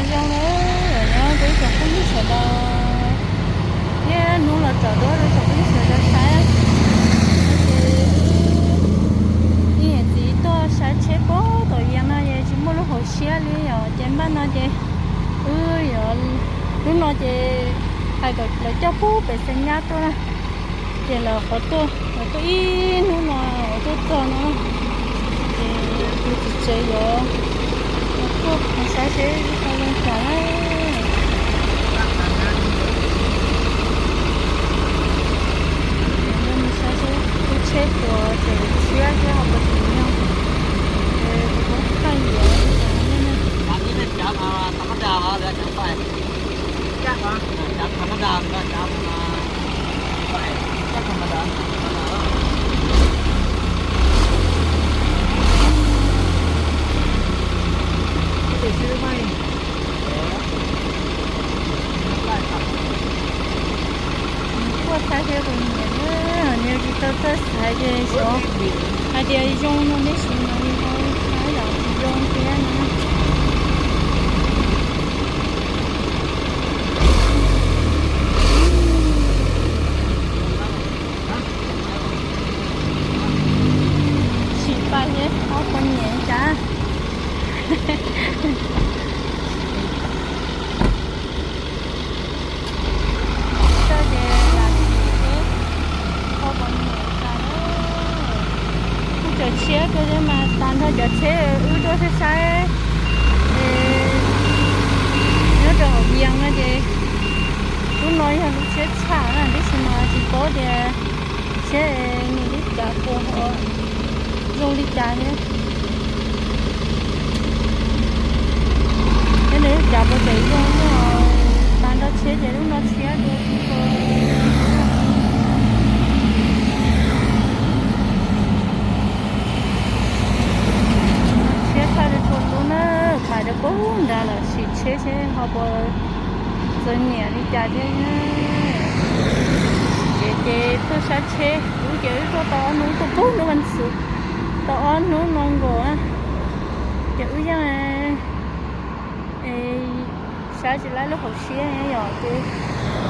Zoo na, nyob rau ib tsoom phooj ywg sawv daws, thiab hnub los tsom duab rau tsoom phooj ywg sawv daws saib. Ces ib niam txiv tuaj saib tsheb puag tom Yias no es tsis muaj lub hauv siab li yom, ces npaj no ces wb yuav, hnub no ces hais kom lawv coj puag pem Xeev Nyab tuaj na. Ces lawv qhuav tuaj, lawv tuaj ib hnub no, lawv tuaj txog no, ces tus txiv tsev yuav tuaj mus saib seb tau zoo cas na. Mus saib seb lub tsheb puas tseem tshiab thiab ho puas tseem nyog. Ces kuv kuj thaij yuav. Kuaj thaij thiab kuv nyiam na, nws tsis tau txawj xaiv ces xyov hais tias zoo no tab sis mas nws ho txhab yam tsis zoo thiab na. Sim pais thiab ob poj niam cas. Koj ces lam sim thiab ob poj niam cas. Kuj tseem tshiab kawg thiab mas tas nrho cov tsheb wb tuaj saib saib es nyob rau hauv Yias no ces lub no yog lub tshiab tshaj na, tab sis mas tsis paub tias tshiab nws li cas puas ho zoo li cas thiab. Thiab nws li cas puas tseem zoo, tas nrho tshiab ces lub no tshiab dua. Tshiab tshaj txhua lub na, pais rau puag nrad lawm sim tshiab seb ho puas txom nyem li cas thiab. Ces ces tuaj saib tsheb, wb ces wb tuaj tau ob hnub, tuaj puag hnub vas xuv, tau ob hnub no nkaus. Ces wb yeej saib tsis laib lub hauv siab yom, ces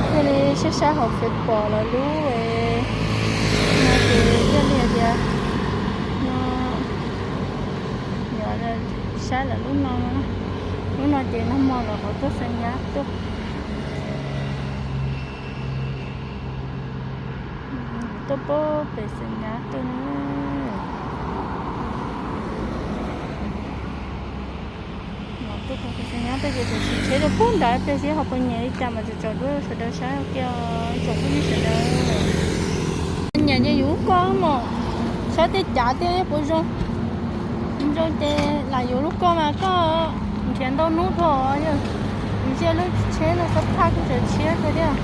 thiaj li saib saib hauv Facebook lawv lub no ces thiaj li hais tias no yuav saib lawv lub no. Lub no ces nag hmo lawv qhuav tuaj Xeev Nyab tuaj, tuaj puag pem Xeev Nyab tuaj na. Tuaj puag pem Xeev Nyab tuaj ces tseem sim tshiab rau puag nrad pem seb ho puas nyiam li cas mas tsom tsom duab sawv daws saib ua ke os tsoom phooj ywg sawv daws. Nyiam ces yus lub koj mos, saib tej cav tej puas zoo. Zoo ces lam yuav lub koj mas koj nrhiav ntau hnub dhau, yog ntsia lub tsheb no xab phaj kuj tseem tshiab kawg thiab.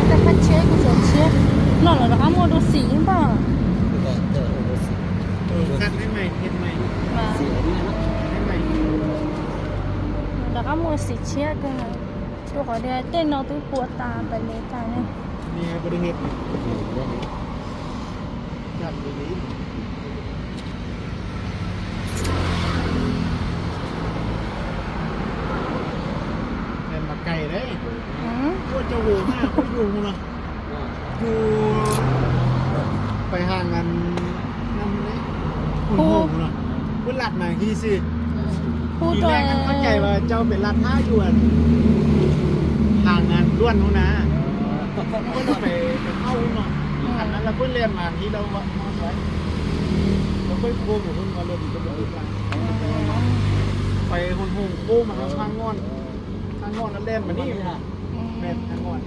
Xab phaj tsheb kuj tseem tshiab. No los rov qab muaj dua xim npaj. Rov qab muaj xim tshiab kawg, rau qhov tias tej no twb pua tas tas le tas ne. Mas kais lawm, kuj cov hum na, kuj yug no, yug pais haang nam, hum hum no, kuj lam mas hib xwb. Hu rau koj cais mas cau pem lam thab yug haang luaj no na, kuj pem pem qauj no, haang na lawv kuj lam mas hib rau no, lawv kuj kho mus hu no lawm, pais hu hu kho mas haang noj, haang noj lawv lam mas ni, haang noj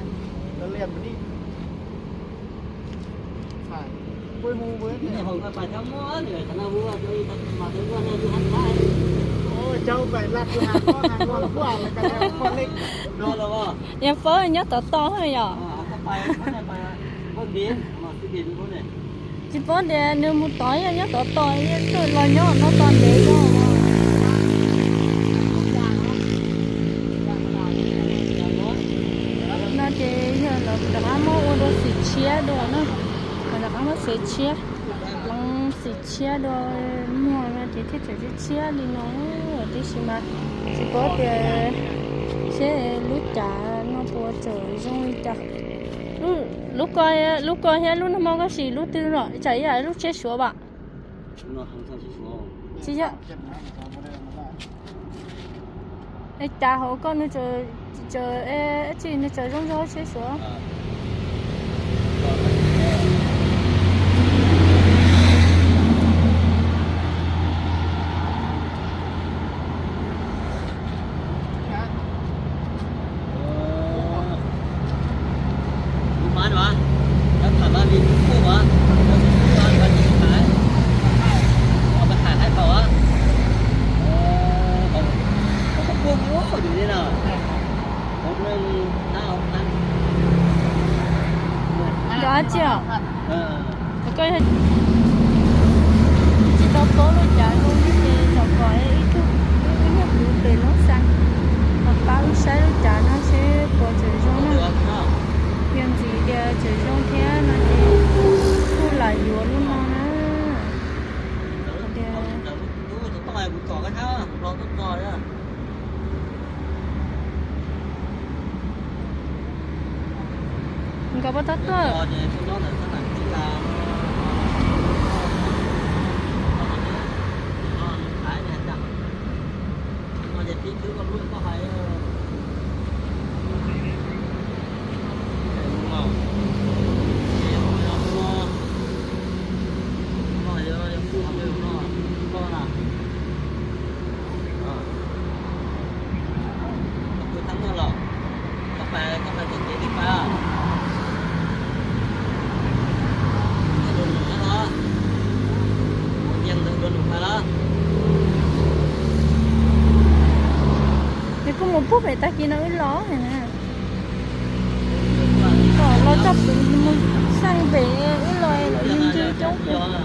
lawv lam mas ni. Yog pab nyob tod tod yom. Tsis paub tias nws mus tod yog nyob tod tod, twb los nyob no tod ntev no. No ces yog lawv rov qab muab ua dua xim tshiab dua na, lawv rov qab muab xim tshiab, hloov xim tshiab dua muag no. Ces thiaj tseem tshiab tshiab li no, tiam sis mas tsis paub tias seb lub cav no puas tseem zoo li cas. Lub ko, lub ko thiab lub nag hmo koj sim lub twg los tsam ib yam lub tsiab suav vam. Tsis yog. Es cav hauv koj nws tseem, tsis nws tseem zoo zog tsiab suav. Nco dab tsi os? Koj tsis tau paub lub cav zoo li ces tsom kom ib tug, ib nyuag kwv pem lub xas los pab wb saib lub cav no seb puas tseem zoo na. Yog ntxiv tias tseem zoo thiab no ces kuj lam yuav lub no na. Tias nkawd puas tau tuaj? Nws kuj mus pug pem tag kis no wb los na. Kom los txog pem mus xaj pem wb los los yeej ncig coob pem.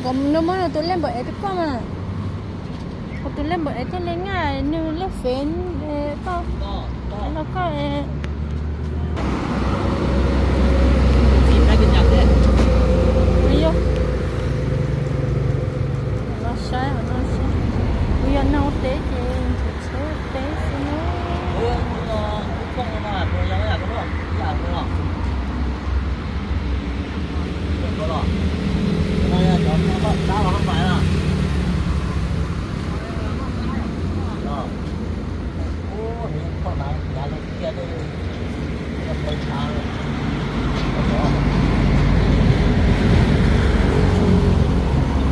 Kom nws muab nws tus lej npawm ev rau koj mas. Kuv tus lej npawm ev thiaj li nyaj nws lej fev koj, los koj. Los saib no, kuv yog nag ua teb ces tsheb teb xwb na.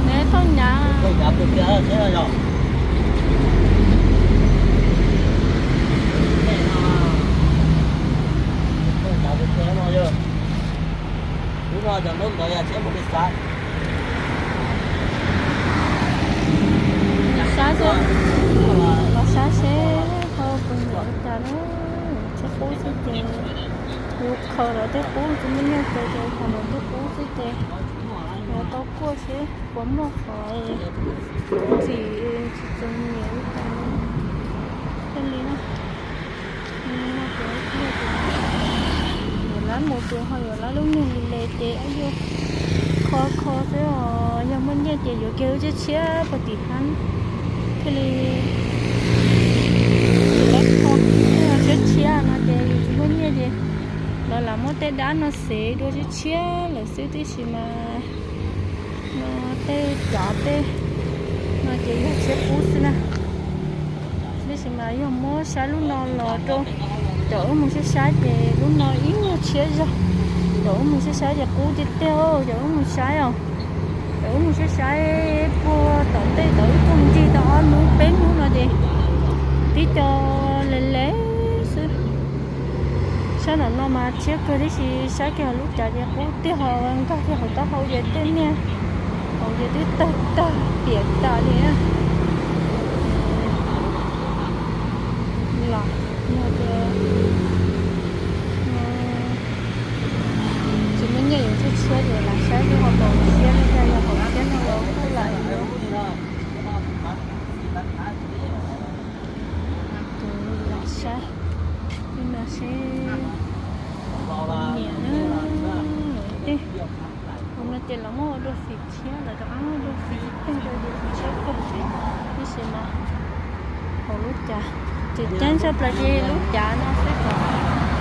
Neb tau nyav. Lub no cov ntaub ntawv yog tsheb mus li xav. Los saib seb ho puas yuav li cas na. Tsheb qub xwb ces, yus khaws lawv tej qub tsis muaj nyiaj ces khaws lawv tej qub xwb ces yuav tau kuaj seb puas muaj qhov ntxim tsis txom nyem li cas thiaj li. Yuav lab mus ces ho yuav lab lub niag li le ces yuav kho kho xwb os, yog muaj nyiaj ces yuav kiag lub tshiab tshiab puag tim hab thiaj li lab kho. Tshiab tshiab no ces yus tsis muaj nyiaj ces lawv lam muab tej dab no xev dua tshiab tshiab lawm xwb tib si mas no tej cov tej no ces yog tshiab qub xwb na. Tab sis mas yog muab saib lub no los rau cov wb mus saib saib ces lub no ib nyuag tshiab zog. Cov wb mus saib saib ces qub tiag tiag cov wb mus saib os. Cov wb mus saib saib puag tom tej tau ib tug ncig tau ob hnub peb hnub no ces tib co le le xwb. Saib ntawm no mas tshiab kawg tib si, saib kiag lub cav ces qub tiag ho nkag kiag hauv taub hau ces tej niag hauv ces twb tawg tag piam Los, no tias tsis muaj nyiaj yuav tshiab tshiab ces lam saib lub hauv paus tshiab, lub caij yog hauv tshiab no los kuj lam yuav. Ces lam saib li no seb niam na, tej hauv no ces los muab ua dua xim tshiab, lawv rov qab muab ua dua xim tej rau yus tshiab kawg. Tab sis mas hauv lub cav, tseem ceeb tshaj plaws ces lub cav no xwb,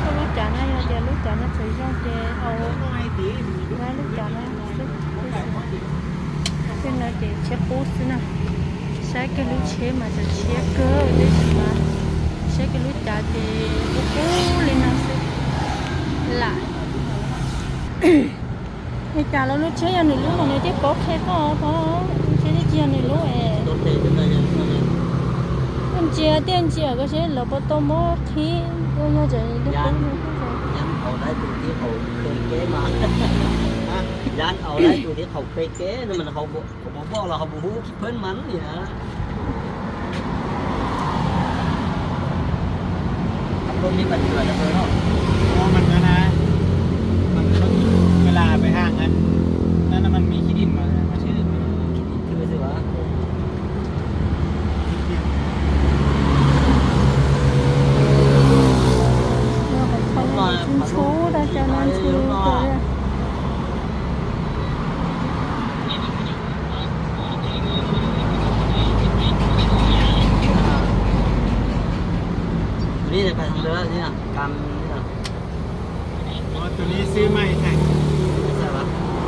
kom lub cav no yog tias lub cav no txawm zoo ces hauv lub cav no xwb. Tej no ces tshiab qub xwb na. Saib kiag lub tsheb mas tseem tshiab kawg, tab sis mas saib kiag lub cav ces qub qub li no xwb. Lam, ua cas los lub tsheb yog nws lub mas nws thiaj paub qhia koj os, lub tsheb twb tsis yog nws lub es. Koj ntsia tiaj ntsia koj seb lawv puas tau muab qhib, yog tseem lub qub no. Yab au lawv tus thiab qhaum pem kev no mas qhaum pem los qhaum pem hub khib phab mas li na. Không có mấy bạn vừa là thôi đó. Ủa, mình nữa nè. Mình có, ua lam pem haam ann, no no mas mib khib dij mas, mas tsheb khib dij thwj xwb as. Ntxhub, ntxhub tau cov no ntxhub kawg. Tus no pais thaum ntawd, tus no xwb mas thaum,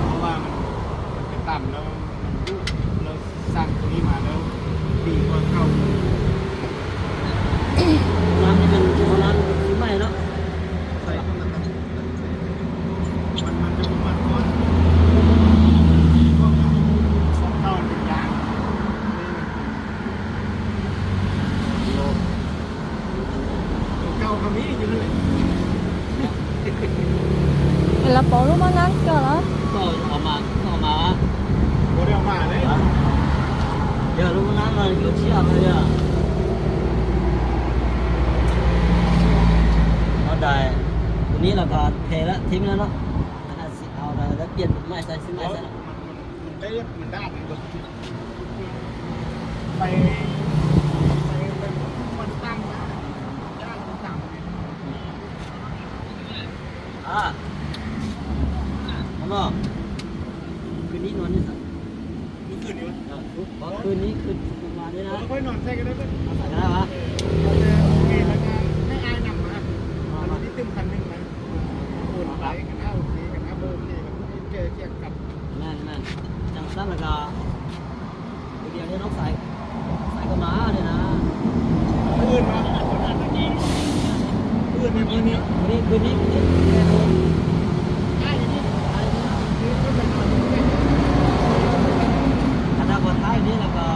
ua, ua lam no, ua lam no, ua lam xwb mas no. Lawv pauv lub mab nab kawg los? Yog lub mab nab no yuav tshiab no yog. Tus no los kom them lawm thib no no. Xim au lawv piaj mas xav xim mas xav. Tus diav no xaiv, xaiv koj mas li na. Kwv ni, kwv ni, kwv ni. Has tas puas thaib li los koj.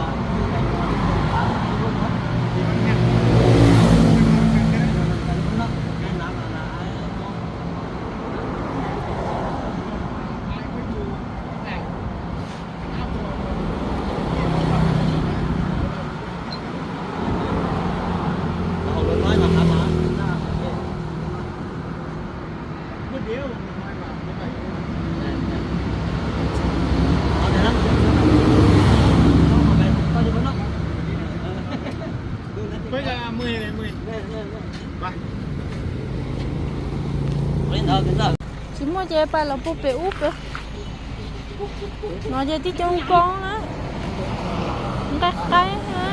Tsis muaj ces pais los puag pem ub pem. No ces tib co koob na, nqaij qaib na.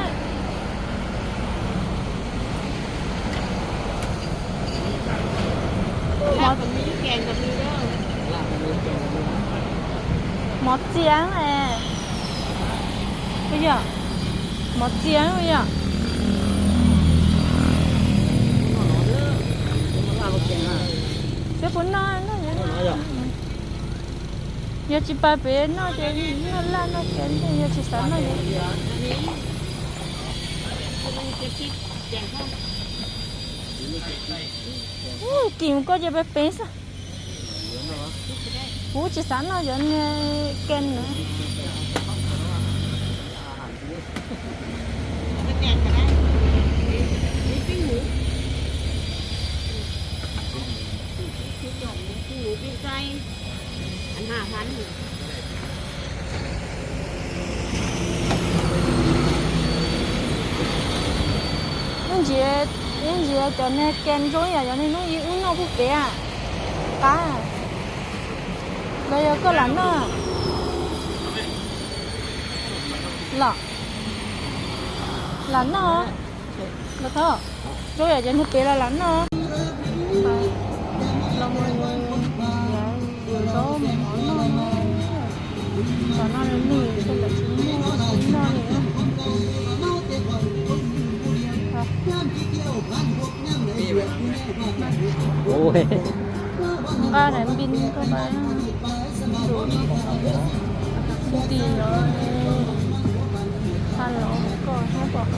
Mov txias, puas yog? Mov txias puas yog? Peb puas noj, noj, yog tsis pais pem noj ces noj laj noj txias, yog tsis xav noj. Kim koj ces peb peb xwb. Kuv tsis xav noj cov niag kem na. Ntsia, ib ntsia cov niag kem zoo yam cov niag hnub ib wb noj pub pem qab. Los yog koj lam noj? Los, lam noj. Los thov, zoo yam cov niag pem los lam noj. Los mus yuav zaub mus hov noj no. Tsam no nws nws ces lawv tsis muaj tsis noj li. Nqa daim npis koj pab ntim os. Qha los koj thiab pom.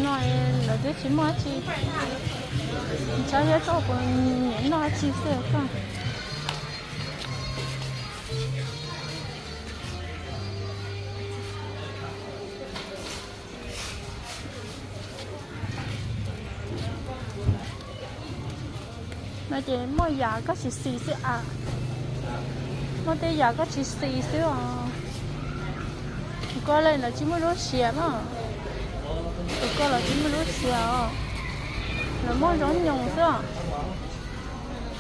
No lawv twb tsis muaj dab tsi. Tshaib thiab koj puas nyiam noj dab tsi xwb koj? No ces muaj yam koj tsis xis xwb as. Muaj tej yam koj tsis xis xwb os. Tus ko lawv tsis muaj lub siav na. Tus ko los tsis muaj lub siav os. Lawv muaj zaub nyoos xwb.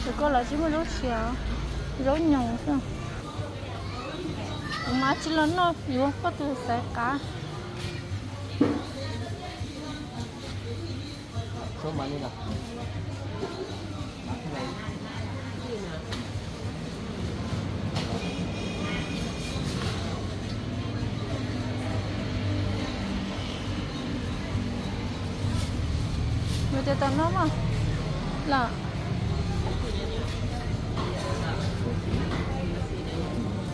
Tus ko los tsis muaj lub siav, zaub nyoos xwb. Kuv mas tsis los noj yuav koj tus xaiv qav. Mus tias tau no mas los.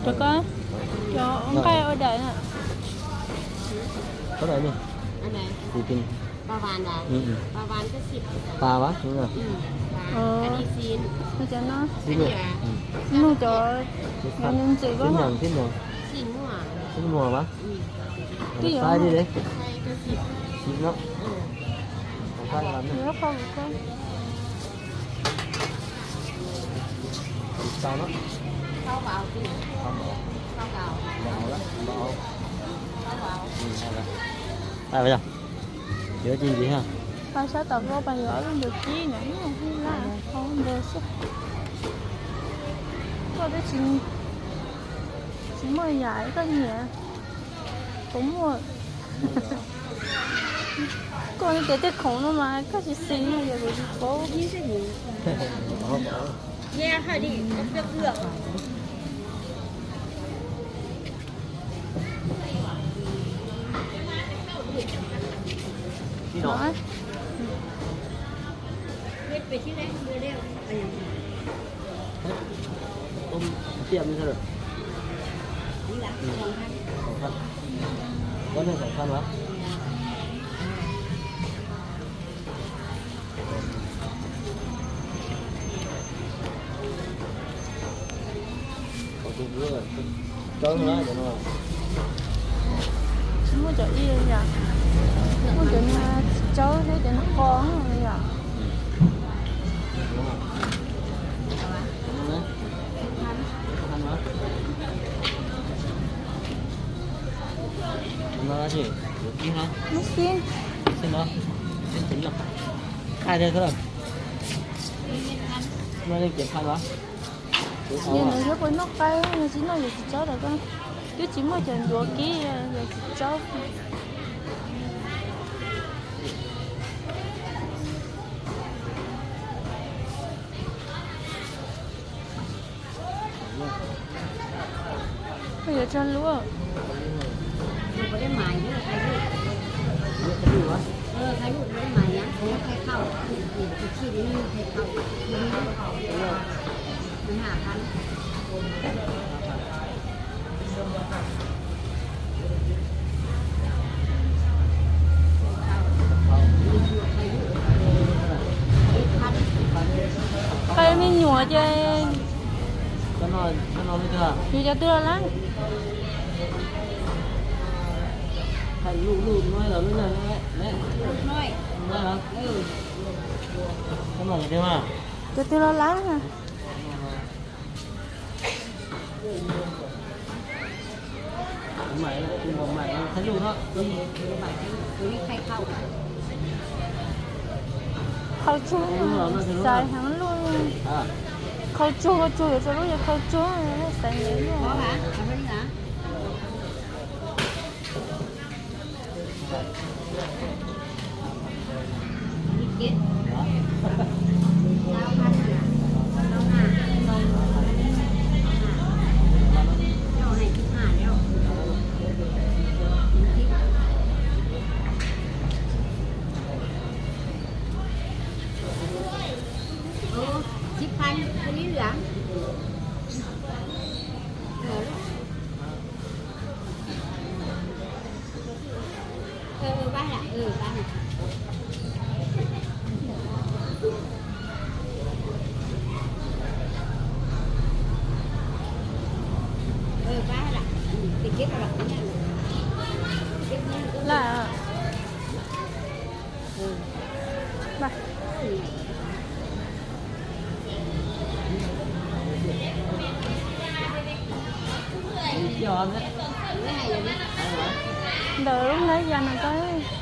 Rau koj, cov nqaij ua daim na. Có đây nè. Anh này, Philippines. Ba vàng à? Ừ, ừ. Ba vàng có xịt. Ba vàng, đúng rồi. Ừ, vàng. Ờ. Anh đi xin. Nó cho nó. Xin luôn. Anh à? Ừ. Nug cov, cov nws ntxim. Xin koj hả? Nhầm, xin nhầm. Xin mua à? Xin mua hả? Ừ. Cái gì sai đi không? Đi đấy. Sai có xịt. Xịt lắm. Ừ. Không sai lắm. Nhớ không có. Sao đó? Sao vào kìa. Sao vào. Sao vào. Vào đó, vào. Sao vào. Ừ, sao vậy? Ai vậy? Giữa chi vậy ha? Tao sab tom koj pas yuav ob lub ntawd kib nyob ib nyuag hub laj hov ntawd xwb. Koj twb tsis, tsis muaj yam koj nyiam, kuv muaj. Koj tias tej khoom no mas koj tsis xis no yog kuv tsis paub. Hả? Tôm tiệm như thế nào? Ừ. Có nên phải phân hả? Tsis muaj cov ib yam, muaj cov no tsis tsawb thiab cov no qos yom. Lub xib, no li kev pha no. Yog nws yuav puas noj qaib, yog tsis noj yus tsis tsob rau koj. Twb tsis muaj cov ncuav kib, yog tsis tsob. Koj yuav tso lub. Qaib me nyuam ces yus cov twg los lawm. Cov twg los lawm. Qhov tsuag, xaiv heev luj. Qhov tsuag, qhov tsuag yuav rau lub yog qhov tsuag, xaiv heev luj. Ib phab li lawm. Laj. Ntawm lub hnab yas no koj.